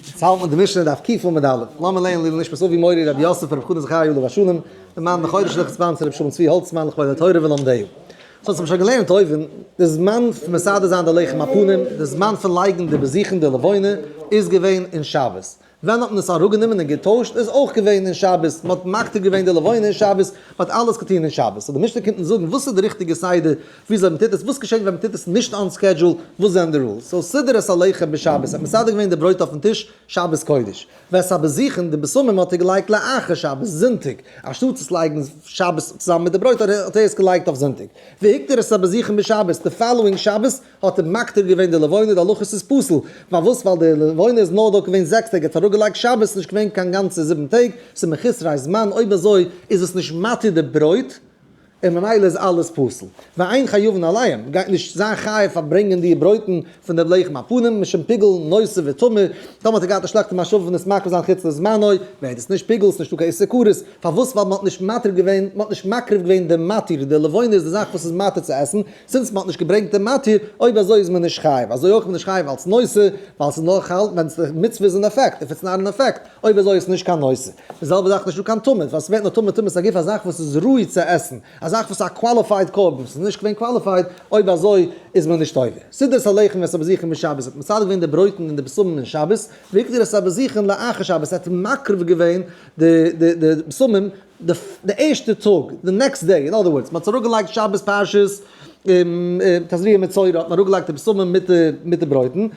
יעצט האלט מען די משנה דף ק עמוד א', לאמיר לערנען לעילוי נשמת אבי מורי רבי יוסף רבי חנן זכריה עליו השלום, למען בחודש לכ' sponsor רבי שלום צבי האלצמאן לכבוד התורה ולומדיה. סאו האט מען שוין געלערנט אויבן, די זמן פון מסדר זיין די לחם הפנים, די זמן פון לייגן די בזיכין די לבונה, איז געווען אין שבת. ווען האט מען עס אראפגענומען און געטוישט איז אויך געווען אין שבת, מען האט מקטיר געווען די לבונה אין שבת, מען האט אלעס געטון אין שבת, so די משנה קומט אונז זאגן וואס איז די ריכטיגע סדר וויאזוי מען טוט עס, וואס געשעט ווען מען טוט עס נישט on schedule, וואס זענען די rules, so סידר את הלחם בשבת, האט מסדר געווען די ברויט אויפן טיש שבת קודש, ואת הבזיכין, די בשמים האט ער געלייגט לאחר שבת, זונטאג, אנשטאט עס לייגן שבת צוזאמען מיט די ברויט האט ער עס געלייגט אויף זונטאג, והקטיר את הבזיכין בשבת, די following שבת האט ער מקטיר געווען די לבונה, די הלכה ס'איז פסול, פארוואס? ווייל די לבונה איז נאר דארט געווען זעקס טעג, ער האט אראפגעלייגט שבת, ס'איז נישט געווען קיין גאנצע זיבן טעג, ס'איז מחוסרי זמן, אויב אזוי איז עס נישט מתיר די ברויט, און ממילא איז אלעס פסול. ואין חייבין עליהם, מ'גייט נישט זיין חייב פאר ברענגען די ברויטן פון די לחם הפנים, משום פיגול נותר וטמא, טאמער האט ער געהאט א שלעכטע מחשבה פון עס מקריב זיין חוץ לזמנו, ווערט עס נישט פיגול, ס'איז נישטא קיין איסור כרת, פארוואס? ווייל מ'האט נישט מתיר געווען, מ'האט נישט מקריב געווען די מתיר, די לבונה איז די זאך וואס איז מתיר צו עסן, since מ'האט נישט געברענגט די מתיר, אויב אזוי איז מען נישט חייב, אזוי אויך איז מען נישט חייב אלס נותר, ווייל ס'איז נאר חל ווען די מצוה איז אין effect, if it's not in effect, אויב אזוי איז נישט קיין נותר. די זעלבע זאך נישטא קיין תמיד, ווייל ס'ווערט נאר טמא טומאת הגוף א זאך וואס איז ראוי צו עסן, א זאך וואס איז א qualified קרבן, ס'איז נישט געווען qualified, אויב אזוי איז מען נישט עובר. סידר את הלחם ואת הבזיכין בשבת, האט מסדר געווען די ברויטן און די בשמים אין שבת, והקטיר את הבזיכין לאחר שבת, ער האט מקריב געווען די די בשמים די ערשטע טאג, די next day, in other words, מ'האט עס אראפגעלייגט שבת פרשת תזריע מצורע האט מען אראפגעלייגט די בשמים מיט די ברויטן,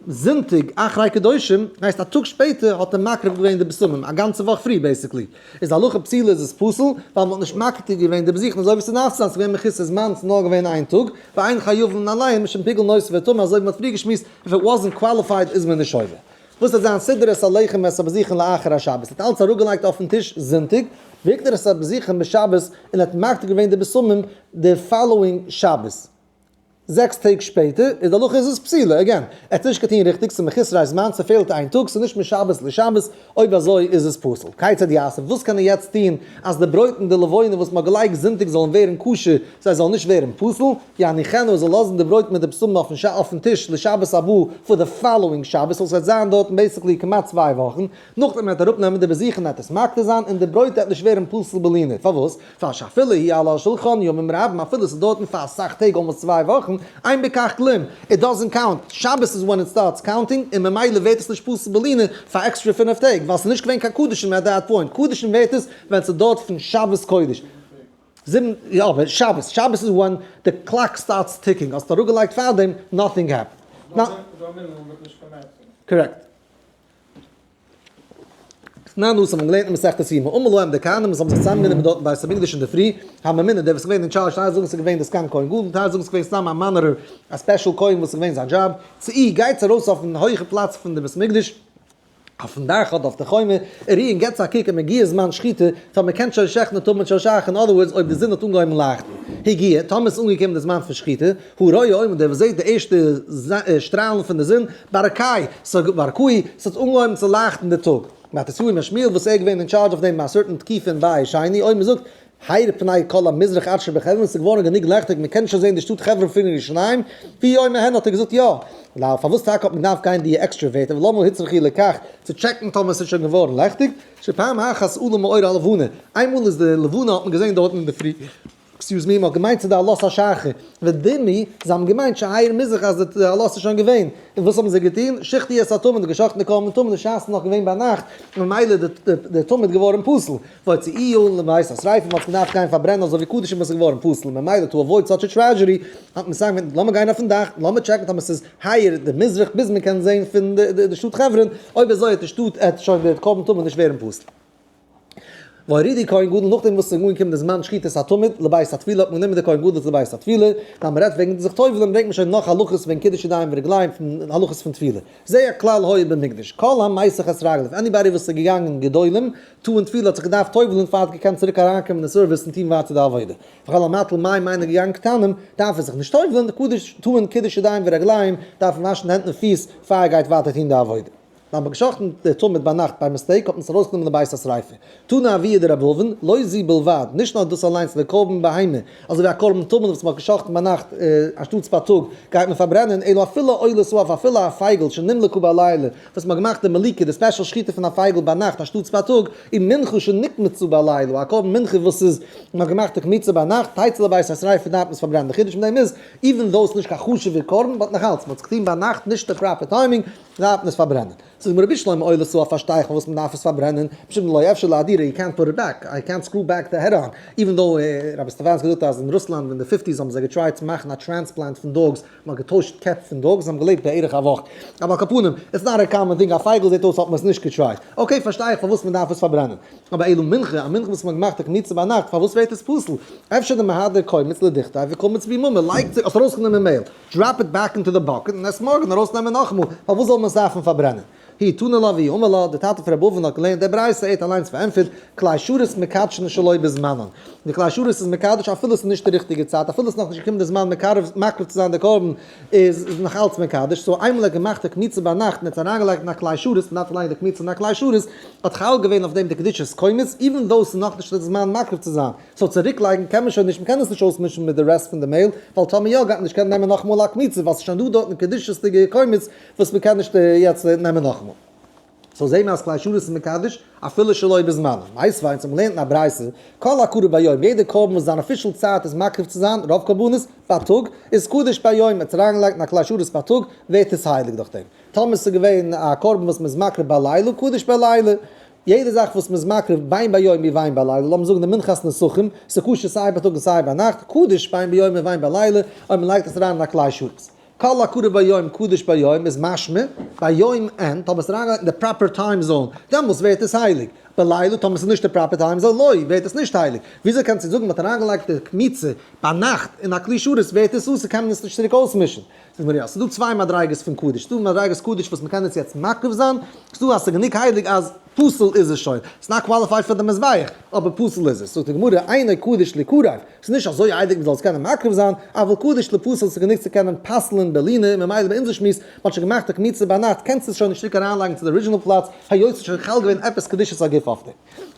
זונטאג אחרי קדושים, הייסט א טאג שפעטער האט ער מקריב געווען די בשמים, א גאנצע וואך פרי basically, איז הלכה פסולה איז עס פסול, ווייל מ'האט נישט מקטיר געווען די בזיכין אזוי ווי ס'דארף צו זיין, ס'איז געווען מחוסר זמן, ס'איז נאר געווען איין טאג, ואין חייבין עליהם משום פיגול נותר וטמא, אזוי ווי מ'האט פריער געשמועסט, if it wasn't qualified איז מען נישט עובר. וואס וועט זיין סידר את הלחם ואת הבזיכין לאחר השבת, האט אלץ אראפגעלייגט אויפן טיש זונטאג, והקטיר את הבזיכין בשבת, און האט מקטיר געווען די בשמים די following שבת. זעקס טעג שפעטער, איז די הלכה איז עס פסולה, again, ער האט נישט געטון ריכטיג, ס'איז מחוסרי זמן, ס'פעלט איין טאג, ס'איז נישט משבת לשבת, אויב אזוי איז עס פסול. כיצד יעשה, וואס קען ער יעצט טון אז די ברויט און די לבונה וואס מ'האט געלייגט זונטאג זאלן ווערן כשר, זיי זאלן נישט ווערן פסול? יניחנה, ער זאל לאזן די ברויט מיט די בשמים אויפן טיש לשבת הבא פאר די following שבת, so ס'וועט זיין דארטן basically כמעט צוויי וואכן, נאכדעם וועט ער אראפנעמען די בזיכין וועט עס מקטיר זיין און די ברויט וועט נישט ווערן פסול בלינה, פארוואס? פאר שאפילו היא על השולחן ימים רבים אפילו ס'איז דארטן פאר אסאך טעג almost צוויי וואכן, אין בכך כלום, it doesn't count, שבת איז when it starts counting און ממילא ווערט עס נישט פסול בלינה פאר עקסטרע פינף טעג ווייל ס'איז נישט געווען קיין קדשים at that point, קדשים ווערט עס ווען ס'איז דארט פון שבת קודש. זיבן, יא אבער שבת, שבת איז when די clock starts ticking, האסט אראפגעלייגט פארדעם, nothing happened. Correct. תנן התם האבן געלערנט אין מסכת יומא, אמר להם די כהנים וואס האבן זיך צוזאמגענומען דארט אין בית המקדש אינדערפרי, הממונה דער וואס איז געווען אין טשארדזש, טייל זאגן ס'איז געווען די סגן כהן גדול, טייל זאגן ס'איז געווען סתם א monitor, א special כהן וואס איז געווען זיין דזשאב, צאו, גייטס ארויס אויפן הויכע פלאץ פון די בית המקדש, אויפן דאך אדער אויף די חומה, וראו און געטס א קוק אם הגיע זמן שחיטה, טאמער מ'קען שוין שעכטן תמיד של שחר, in other words אויב די זון האט אנגעהויבן לייכטן. הגיע, טאמער איז אנגעקומען די זמן פון שחיטה, הרואה אומר דער וואס זעט די ערשטע שטראלן פון די זון, ברקאי, ברקאי, ס'האט אנגעהויבן צו לייכטן די טאג. מתתיהו בן שמואל וואס ער איז געווען אין טשארדזש אויף דעם א certain תקופה אין בית שני, אומר זאגט, האיר פני כל המזרח עד שבחברון, ס'איז געווארן גענוג לעכטיג, מ'קען שוין זען די שטאט חברון פון ירושלים, והוא אומר הן האט ער געזאגט יא. לאו, פארוואס טאקע האט מען געדארפט גיין די עקסטרע ווערטער, ולמה הוצרכו לכך, צו טשעקן טאמער ס'איז שוין געווארן לעכטיג, שפעם אחת עלה מאור הלבנה, איינמאל איז די לבנה האט מען געזען דארטן אינדערפרי, excuse me, מ'האט געמיינט ס'איז די עלות השחר, ודמי, זיי האבן געמיינט שהאיר מזרח אז די עלות איז שוין געווען, און וואס האבן זיי געטון? שחטו את התמיד, געשחט'ן די קרבן תמיד, בשעת ס'איז נאך געווען ביינאכט, ממילא די תמיד געווארן פסול, והוציאוהו לבית השריפה, מ'האט עס געדארפט גיין פארברענען אזוי ווי קדשים וואס איז געווארן פסול, ממילא to avoid such a tragedy, האט מען מסכים געווען, לאמיר גיין אויפן דאך, לאמיר טשעקן טאמער ס'איז האיר די מזרח ביז מ'קען זען פון די שטאט חברון, אויב אזוי וועט די שטאט, עט שוין די קרבן תמיד נישט ווערן פסול. והורידו כהן גדול נאכדעם וואס ס'איז אנגעקומען די זמן שחיטת התמיד לבית הטבילה האט מען גענומען די כהן גדול צו בית הטבילה, ווען מ'רעדט וועגן זיך טובל'ן ברענגט מען שוין נאך הלכות וועגן קידוש ידיים ורגליים פון הלכות פון טבילה, זה הכלל היה במקדש כל המיסך את רגליו anybody וואס איז געגאנגען גדולים טוען טבילה האט זיך געדארפט טובל'ן פאר האט געקענט צוריק אריינקומען אין service און טון ווייטער די עבודה, וכל המטיל מים איינער געגאנגען קטנים דארף ער זיך נישט טובל'ן, קדש טוען קידוש ידיים ורגליים דארף מען וואשן די הענט און פיס פאר ער גייט ווייטער טון די עבודה. ווייל מ'האט געשחט'ן די תמיד ביינאכט by mistake האט מען עס ארויסגענומען די בית השריפה. תנא אבוה דרבי אבין, לא זו בלבד, נישט נאר דאס אליינס לקרבן בהמה, אזוי ווי א קרבן תמיד וואס מ'האט געשחט'ן ביינאכט אנשטאטס בייטאג גייט מען פארברענען, אלא אפילו עולת העוף אפילו א פייגל שנמלקה בלילה וואס מ'האט געמאכט די מליקה די special שחיטה פון א פייגל ביינאכט אנשטאטס בייטאג, און מנחה שנקמצה בלילה א קרבן מנחה וואס איז מ'האט געמאכט די קמיצה ביינאכט, תצא לבית השריפה דארף מען עס פארברענען, די חידוש מיט דעם איז, even though ס'נישט קיין חשוב'ער קרבן, but נאכאלץ, מ'האט עס געטון ביינאכט נישט די proper timing, דארף מען עס פארברענען. ס'איז גמרא בשלמא עולת העוף פארשטיי איך פארוואס מ'דארף עס פארברענען, משום דלא אפשר לאהדורי יו קענט פוט איט בעק, איי קענט סקרו בעק די העד אן, even though רבי סטעפאנס האט געזאגט אז אין רוסלאנד אין די fifties האבן זיי גע try ט צו מאכן א transplant פון dogs, מ'האט געטוישט קעפ פון dogs, זיי האבן געלעבט בערך א וואך. אבער על כל פנים, it's not a common thing, א פייגל זעט אויס האט מען עס נישט גע try ט. Okay פארשטיי איך פארוואס מ'דארף עס פארברענען. אבער אלא מנחה, א מנחה וואס מ'האט געמאכט א קמיצה ביינאכט, פארוואס ווערט עס פסול? אפשר דמהדר קומץ לדוכתיה וקמיץ ביממא, לייגט זיך, האסט ארויסגענומען מעהל, drop it back into the bucket און עס מארגן ארויסנעמען נאכאמאל, פארוואס זאל מען עס דארפן פארברענען? הוא תנא לה והוא אמר לה, דער טאטע פון רבי אבין האט געלערנט די ברייתא, ער האט אליינס פארענטפערט, כלי שרת מקדשין שלא בזמנן, די כלי שרת איז מקדש אפילו עס איז נישט די ריכטיגע צייט, אפילו עס איז נאכנישט געקומען די זמן מקרב מקריב צו זיין די קרבן, איז עס נאך אלץ מקדש, so איינמאל ער האט געמאכט די קמיצה ביינאכט און ער האט עס אריינגעלייגט אין א כלי שרת, מען דארף לייגן די קמיצה אין א כלי שרת, האט חל געווען אויף דעם די קדושת קומץ, even though עס איז נאכנישט די זמן מקריב צו זיין. so צוריק לייגן קען מען שוין נישט, מ'קען עס נישט אויסמישן מיט די rest פון די מעהל, ווייל טאמער יא גייט מען נישט קענען נעמען נאכאמאל א קמיצה, ווייל ס'איז שוין דא דארטן קדושת'דיגע קומץ וואס מ'קען נישט יעצט נעמען נאכאמאל. so זעהן מיר אז כלי שרת איז מקדש אפילו שלא בזמנו. מיתיבי, אונז האבן געלערנט אין א ברייתא, כל הקרב ביום, יעדע קרבן וואס זיין official צייט איז מקריב צו זיין, רוב קרבנות, בייטאג, איז קדוש ביום, ער האט עס אריינגעלייגט אין א כלי שרת בייטאג, ווערט עס הייליג דורך דעם. טאמער ס'איז געווען א קרבן וואס מ'איז מקריב בלילה, קדוש בלילה. יעדע זאך וואס מ'איז מקריב בין ביום ובין בלילה, לאמיר זאגן די מנחת נסכים, ס'איז כשר סיי בייטאג און סיי ביינאכט, קדוש בין ביום ובין בלילה, אויב מ'לייגט עס אריין אין א כלי שרת. כל הקרב ביום קדוש ביום איז משמע, ביום אין, טאמער ס'איז אריינגעלייגט אין די proper time zone, דעמאלס ווערט עס הייליג. בלילה, טאמער ס'איז נישט די proper time zone, לא, ווערט עס נישט הייליג. וויאזוי קענסטו זאגן מ'האט אריינגעלייגט די קמיצה ביינאכט אין א כלי שרת ווערט עס אסור, קען מען עס נישט צוריק אויסמישן. זאגט מיר יא, ס'איז דא צוויי מדריגות פון קדוש, ס'איז דא מדריגת קדוש וואס מ'קען עס יעצט מקריב זיין, ס'איז דא אז ס'איז גענוג הייליג אז פסול איז עס שוין, ס'איז not qualified פאר די מזבח, אבער פסול איז עס. זאגט די גמרא, אינו קדוש ליקרב, ס'איז נישט אזוי הייליג מ'זאל עס קענען מקריב זיין, אבל קדוש ליפסל ס'איז גענוג צו קענען פסל'ן בלינה, און ממילא ביי אונזער שמועס, מ'האט שוין געמאכט די קמיצה ביינאכט, קענסטו עס שוין נישט צוריק אריינלייגן צו די original פלאץ, היות ס'איז שוין חל געווען עפעס קדושת הגוף אויף דעם.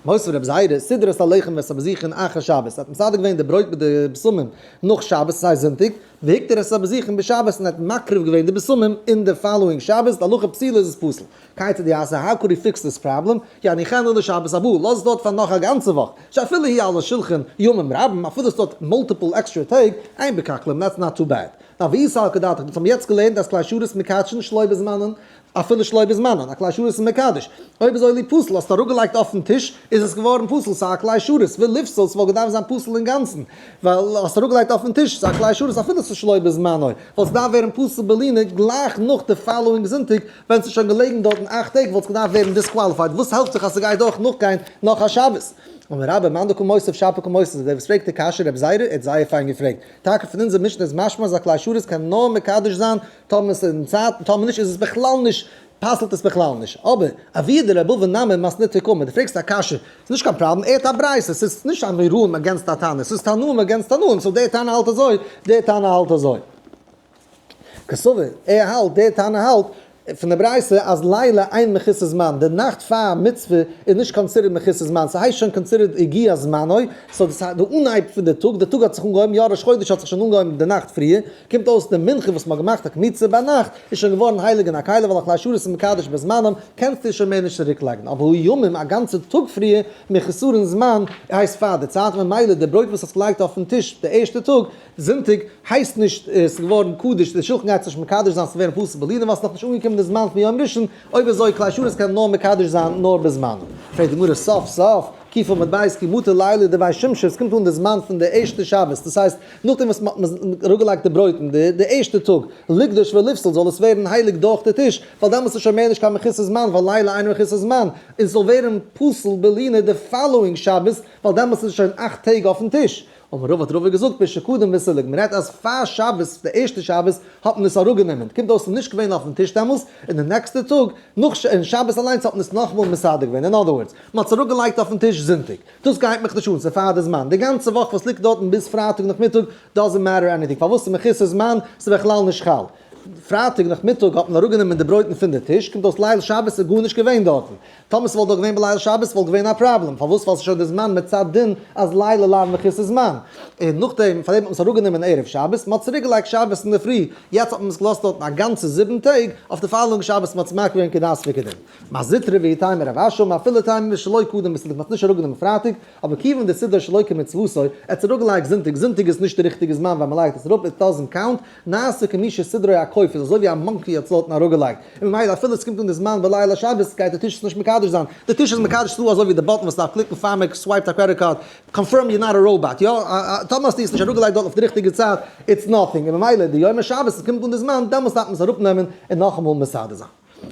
מותיב רבי זירא, סידר את הלחם ואת הבזיכין אחר שבת, ער האט מסדר געווען די ברויט מיט די בשמים נאך שבת, ס'הייסט זונטאג, והקטיר את הבזיכין בשבת און ער האט מקריב געווען די בשמים אין די following שבת, די הלכה פסולה איז עס פסול. כיצד יעשה, how could he fix this problem, יניחנה לשבת הבאה, לאז עס דארט פאר נאך א גאנצע וואך, שאפילו היא על השולחן ימים רבים, אפילו עס דארט multiple עקסטרע טעג, אין בכך כלום, that's not too bad. now ואי סלקא דעתך, אונז האבן יעצט געלערנט אז כלי שרת מקדשין שלא בזמנן, אפילו שלא בזמנן, א כלי שרת איז מקדש. אויב אזוי ליפסל, האסטו אראפגעלייגט אויפן טיש, איז עס געווארן פסול, ס'איז א כלי שרת, וליפסל, ס'וואלט געדארפט זיין פסול אינגאנצן, ווייל האסט אראפגעלייגט אויפן טיש, ס'איז א כלי שרת אפילו ס'איז שלא בזמנו, וואלט עס געדארפט ווערן פסול בלינה גלייך נאך די following זונטאג, ווען ס'איז שוין געלעגן דארטן אכט טעג וואלט עס געדארפט ווערן disqualified, וואס העלפט זיך אז ס'גייט דורך נאכגיין נאך א שבת? אמר רבה, מאן דקא מותיב שפיר קא מותיב, דער וואס פרעגט די קשיא, רבי זירא, ער האט זייער פיין געפרעגט. טאקע פון אונזער משנה איז משמע אז א כלי שרת קען נאר מקדש זיין טאמער עס איז אין צייט און טאמער נישט איז עס בכלל נישט פסל'ט עס בכלל נישט. אבער אבוה דרבי אבין נמי מתניתא קאמר, דו פרעגסט א קשיא, ס'איז נישט קיין פראבלעם, ער האט א ברייתא, ס'איז נישט אמוראים against א תנא, ס'איז תנאים against תנאים, so דער תנא האלט אזוי, דער תנא האלט אזוי. קסבר, ער האלט, דער תנא האלט, פון די ברייתא אז לילה אין מחוסר זמן, די נאכט פאר מצוה איז נישט considered מחוסר זמן, ס'הייסט שוין considered הגיע זמנו, so דאס הייסט די אנהייב פון די טאג, די טאג האט זיך אנגעהויבן, יא ראש חודש האט זיך שוין אנגעהויבן די נאכט פריער, קומט אויס די מנחה וואס מ'האט געמאכט א קמיצה ביינאכט איז שוין געווארן הייליג אין א כלי ווייל א כלי שרת איז מקדש בזמנם, קענסטו עס שוין מער נישט צוריק לייגן, אבער הא ימים א גאנצע טאג פריער מחוסרין זמן הייסט פאר די צייט, ממילא די ברויט וואס האסט געלייגט אויפן טיש די ערשטע טאג, זונטאג הייסט נישט עס איז געווארן קדוש, די שולחן גייט זיך נישט מקדש זיין ס'ווערן פסול בלינה ווייל ס'איז נאכנישט אנגעקומען די זמן פון יום ראשון, אויב אזוי כלי שרת קען נאר מקדש זיין נאר בזמנו. פרעגט די גמרא סוף סוף קוף עמוד בית כי מטא ליליא דבי שמשי, עס קומט אן די זמן פון די ערשטע שבת, דאס הייסט נאכדעם וואס מ'האט אראפגעלייגט די ברויטן די די ערשטע טאג, לקדוש וליפסל זאל עס ווערן הייליג דורך די טיש, ווייל דעמאלטס איז שוין מער נישט קיין מחוסר זמן ווייל לילה אינו מחוסר זמן, און ס'זאל ווערן פסול בלינה די following שבת ווייל דעמאלטס איז עס שוין אכט טעג אויפן טיש. אמר רבא האט רבא געזאגט בשקדם וסילוק, מען רעדט אז פאר שבת די ערשטע שבת האט מען עס אראפגענומען, קומט אויס ס'איז נישט געווען אויפן טיש דעמאלס, און די נעקסטע טאג נאך ש און שבת אליינס האט מען עס נאכאמאל מסדר געווען, אין other words, מען האט עס אראפגעלייגט אויפן טיש זונטאג, דאס גייט מיך נישט אן, ס'איז פאר די זמן, די גאנצע וואך וואס ליגט דארטן ביז פרייטאג נאכמיטאג doesn't matter anything, פארוואס ס'איז מחוסר זמן, ס'איז בכלל נישט חל. פרייטאג נאכמיטאג האט מען אראפגענומען די ברויטן פון די טיש, קומט אויס ליל שבת איז גארנישט געווען דארטן. טאמער ס'וואלט דאך געווען בליל שבת וואלט געווען א פראבלעם, פארוואס? ווייל ס'איז שוין די זמן מצד דין אז לילה לאו מחוסר זמן, און נאכדעם פארדעם האט מען עס אראפגענומען ערב שבת, מ'האט צוריק געלייגט שבת אינדערפרי, יעצט האט מען עס געלאזט דארטן א גאנצע זיבן טעג, אויף די following שבת מ'האט עס מקריב געווען כדת וכדין. מר זוטרא ואיתימא רב אשי אמר אפילו תימא משלא קדם בסדר מ'האט עס נישט אראפגענומען פרייטאג, אבער כיוון דסידרו שלא כמצוותו, ער האט עס אראפגעלייגט זונטאג, זונטאג איז נישט די ריכטיגע זמן ווען מ'לייגט עס אראפ, it doesn't count, נעשה כמי שסידרו הקוף איז אזוי ווי א monkey האט עס דארטן אראפגעלייגט, און ממילא אפילו עס קומט אן די זמן בליל השבת גייט די טיש עס נישט מקדש זיין, די טיש איז מקדש דא אזוי ווי די button וואס דארף קליקן פאר מען swipe ט א credit card, confirm you're not a robot, יא, טאמער האסטו עס נישט אראפגעלייגט דארט אויף די ריכטיגע צייט, it's nothing, און ממילא די יום השבת עס קומט אן די זמן דעמאלטס דארף מען עס אראפנעמען און נאכאמאל מסדר זיין.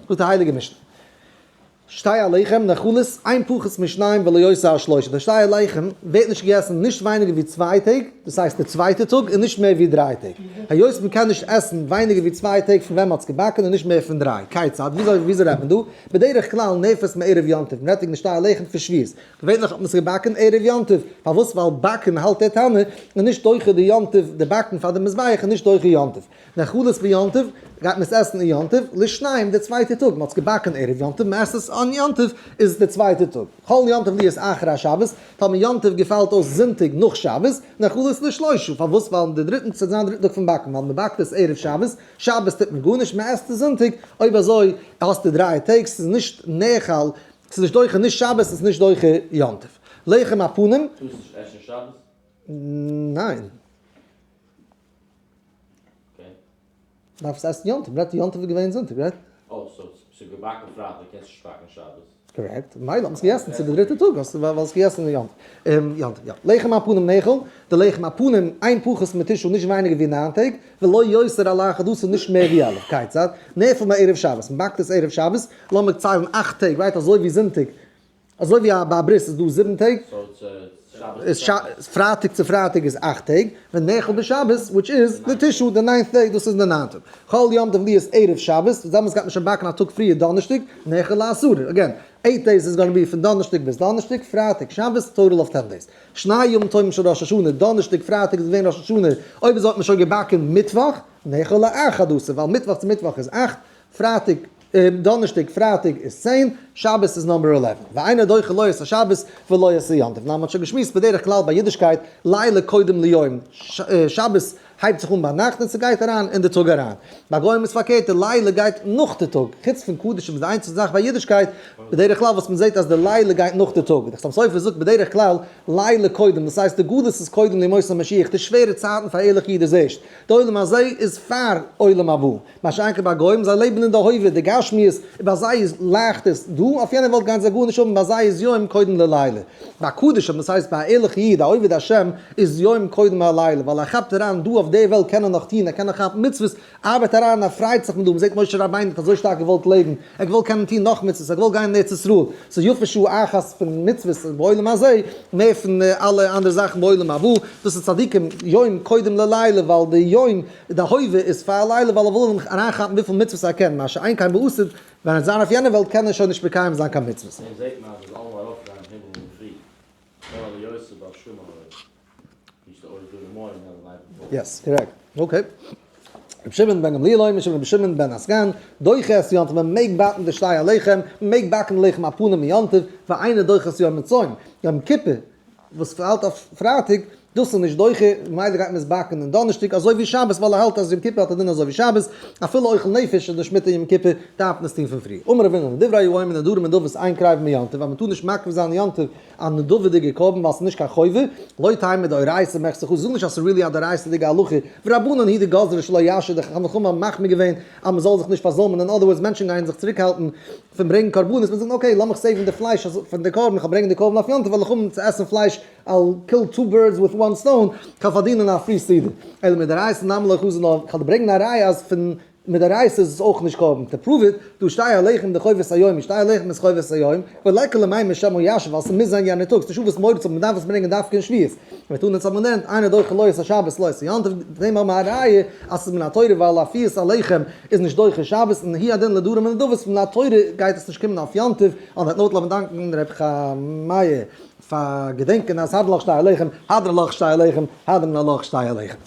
זאגט די הייליגע משנה. שתי הלחם נאכלות אין פחות משניים ולא יותר על שלושה, די שתי הלחם ווערט נישט געגעסן נישט ווייניגער ווי צוויי טעג, דאס הייסט די צווייטע טאג, און נישט מער ווי דריי טעג. היות מען קען נישט עסן ווייניגער ווי צוויי טעג פון ווען מען האט עס געבאקן און נישט מער פון דריי. כיצד? וויאזוי וויאזוי רעדט מען דא? בדרך כלל נאפית מערב יום טוב, מען רעדט וועגן די שתי הלחם פון שבועות. געווענליך האט מען עס געבאקן ערב יום טוב, פארוואס? ווייל באקן האלט דער תנא איז נישט דוחה די יום טוב, די באקן פאר די מזבח איז נישט דוחה יום טוב. נאכלות ביום טוב, גייט מען עס עסן אין יום טוב, לשניים די צווייטע טאג, מען האט עס געבאקן ערב יום טוב, מען עסט עס אן יום טוב, איז די צווייטע טאג. חל יום טוב להיות אחר השבת, טאמער יום טוב געפאלט אויס זונטאג נאך שבת, נאכלות לשלושה, פארוואס? ווייל די דריטן ס'וועט זיין דריטן טאג פון באקן, ווייל מען באקט עס ערב שבת, שבת טוט מען גארנישט, מען עסט עס זונטאג, אויב אזוי האסטו דריי טעג, ס'איז נישט נאכל, ס'איז נישט דוחה נישט שבת, ס'איז נישט דוחה יום טוב. לחם הפנים. טארסט נישט עסן שבת? ניין. דארפסט עסן יום טוב, רעדט יום טוב איז געווען זונטאג, right? אה, so ס'איז געבאקן פרייטאג קענסט נישט באקן שבת. correct, מילא האט מען עס געגעסן צו די דריטע טאג, האסטו ווייל עס געגעסן יום טוב, יום טוב יא. לחם הפנים נאכל, די לחם הפנים אין פחות מתשעה נישט ווייניגער ווי ניין טעג, ולא יותר על אחד עשר נישט מער ווי 11, כיצד? נאפה מערב שבת, מען באקט עס ערב שבת, לאמיר ציילן אכט טעג, right אזוי ווי זונטאג, אזוי ווי ביי א ברית איז דא זיבן טעג, פרייטאג צו פרייטאג איז אכט טעג, ונאכל בשבת which is לתשעה די ninth day, דאס איז די ניינטע. חל יום טוב להיות ערב שבת, דעמאלטס גייט מען שוין באקן א טאג פריער דאנערשטאג, נאכל לעשרה, again, eight days איז gonna be פון דאנערשטאג ביז דאנערשטאג, פרייטאג שבת, total of 10 days. שני ימים טובים של ראש השנה, דאנערשטאג פרייטאג איז געווען ראש השנה, אויב אזוי האט מען שוין געבאקן מיטוואך, נאכל לאחד עשר, ווייל מיטוואך צו מיטוואך איז אכט, פרייטאג דאנערשטאג פרייטאג איז צען, שבת איז number 11. ואינו דוחה לא את השבת ולא את היום טוב. נאר מ'האט שוין געשמועסט בדרך כלל ביי אידישקייט לילה קודם ליום, שבת הייבט זיך אן ביינאכט און ס'גייט אריין אין די טאג אריין. ביי גוים איז פארקערט, די לילה גייט נאך די טאג, חוץ פון קדשים איז די איינציגסטע זאך ביי אידישקייט בדרך כלל וואס מ'זעט אז די לילה גייט נאך די טאג. די חתם סופר זאגט בדרך כלל לילה קודם, דאס הייסט די גלות איז קודם לימות המשיח, די שווערע צייטן פאר ערליכע איד איז ערשט, די עולם הזה איז פאר עולם הבא. מה שאין כן ביי גוים, זיי לעבן אין די הווה, די גשמיות, און ביי זיי איז לייכט עס, דא אויף יענע וועלט גייען זיי גארנישט האבן, ביי זיי איז יום קודם ללילה. ביי קדשים, דאס הייסט ביי א ערליכע איד, א עובד השם, איז יום קודם הלילה, ווייל ער כאפט אריין דא אויף די וועלט קען ער נאך טון, ער קען נאך כאפן מצוות, ארבעט אריין, ער פרייט זיך מיט דא, מ'זעט משה רבינו האט אזוי שטארק געוואלט לעבן, ער האט געוואלט קענען טון נאך מצוות, ער האט געוואלט גיין אין ארץ ישראל, ס'איז יפה שעה אחת פון מצוות בעולם הזה, מער פון אלע אנדערע זאכן בעולם הבא, דאס איז צדיקים יום קודם ללילה, ווייל די יום די הווה איז פאר לילה ווייל ער וויל אריינכאפן וויפיל מצוות ער קען, מה שאין כן בעתיד ווען ער וועט זיין אויף יענע וועלט קען ער שוין נישט מקיים זיין קיין מצוות. דעם זעט מען אז עס זאל אלעמאל ארויפגיין אין הימל אינדערפרי, נאר אליוסף בר שמעון used to always do in the morning not the night before. Yes, correct. Okay. רבי שמעון בן גמליאל אומר משום רבי שמעון בן הסגן, דוחה את יום טוב, מען מעג באקן די שתי הלחם, מען מעג באקן לחם הפנים יום טוב, ואינו דוחה את יום הצום, יום כיפור, וואס פאלט אויף פרייטאג, דאס איז נישט דוחה, ממילא גייט מען עס באקן אין דאנערשטאג אזוי ווי שבת, ווייל ער האלט אז יום כיפור האט א דין אזוי ווי שבת, אפילו אוכל נפש איז נישט מותר יום כיפור, דארף מען עס טון פון פרי. אמר רב הונא, דברי הימים נדרים ונדבות אין קרבין ביום טוב, אז מען טאר נישט מקריב זיין יום טוב א נדבה'דיגע קרבן ווייל ס'איז נישט קיין חובה, לא תימא דאורייתא מחסר חו, זאג נישט אז ס'איז really א דאורייתא'דיגע הלכה, ורבנן הוא דגזרו שלא ישהה, די חכמים האבן מחמיר געווען אז מען זאל זיך נישט פארזוימען, אין other words מענטשן גייען זיך צוריקהאלטן פון ברענגען קרבנות, מען זאגט okay לאמיך save ן די פלייש פון די קרבן, איך וועל ברענגען די קרבן אויף יום טוב וועל איך האבן צו עסן פלייש, I'll kill two birds with one stone, כ'וועל פארדינען א free סעודה. אלא מדאורייתא נמי לא חזי נאר כ'וועל דיר ברענגען א ראיה אז פון מדאורייתא איז עס אויך נישט קרבן, to prove it, דהא שתי הלחם דחובת היום, שתי הלחם איז חובת היום, וליכא למימר שמא ישהה, ווייל ס'מוז זיין יענער טאג, ס'נישטא וואס מורא צו האבן, מ'דארף עס ברענגען דווקא אין שבועות. ותנא אונז האבן געלערנט, אינו דוחה לא את השבת לא את היום טוב, דעם האבן מיר א ראיה אז ס'איז מן התורה ווייל אפיית הלחם איז נישט דוחה שבת און הוא הדין נדרים ונדבות מן התורה גייט עס נישט קומען אויף יום טוב, on that note לאמיר דאנקן ר' חמיה פאר געדענקען אז הדרן עלך שתי הלחם, הדרן עלך שתי הלחם, הדרן עלך שתי הלחם.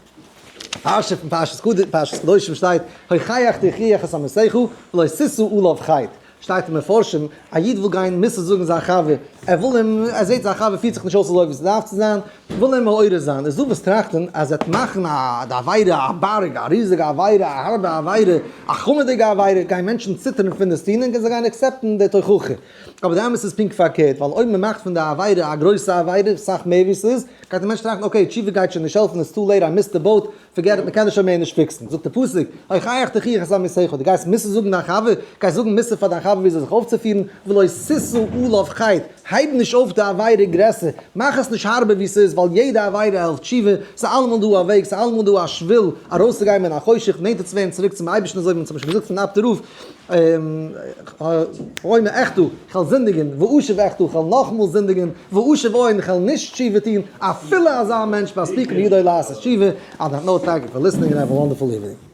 פרשה פון פרשת קדוש, פרשת קדושים שטייט, הוכח תוכיח את עמיתך, ולא תשא עליו חטא. שטייט אין מפרשים, א איד וויל גיין מוסר זאגן זיין חבר, ער וויל אים, ער זעט זיין חבר פירט זיך נישט אויס אזוי ווי ס'דארף צו זיין, וויל אים מעורר זיין, איז דא וואס טראכטן אז ער וועט מאכן א די עבירה א בארג, א ריזיגע עבירה, א הארבע עבירה, א חמור'דיגע עבירה, גייען מענטשן ציטערן פון דאס טון און זיי גייען accept ן די תוכחה. אבער די אמת איז פונקט פארקערט, ווייל אויב מ'מאכט פון די עבירה א גרויסע עבירה, סאך מער ווי ס'איז, גייט דער מענטש טראכטן okay, תשובה גייט שוין נישט העלפן, it's too late, I missed the boat, forget it, מ'קען עס שוין מער נישט fix ן. זאגט דער פסוק, הוכח תוכיח את עמיתך, דו גייסט מוסר זאגן דיין חבר, גייסט זאגן מוסר פאר דיין חבר וויאזוי זיך אויפצופירן, ולא תשא עליו חטא, הייב נישט אויף די עבירה גרעסער, מאך עס נישט הארבער ווי ס'איז, ווייל יעדע עבירה העלפט תשובה, ס'איז אלעמאל דא א וועג, ס'איז אלעמאל דא א שביל ארויסצוגיין מן החושך, נענטער צו ווערן צוריק צום אייבערשטן אזוי ווי אונז האבן שוין געזאגט פון אפטער רב, אומר אחטא, כ'וועל זינדיגן, ואשוב אחטא, כ'וועל נאכאמאל זינדיגן, ואשוב עוד, כ'וועל נישט תשובה טון, אפילו אזא מענטש מספיקין בידו לעשות תשובה, on that note thank you for listening and have a wonderful evening.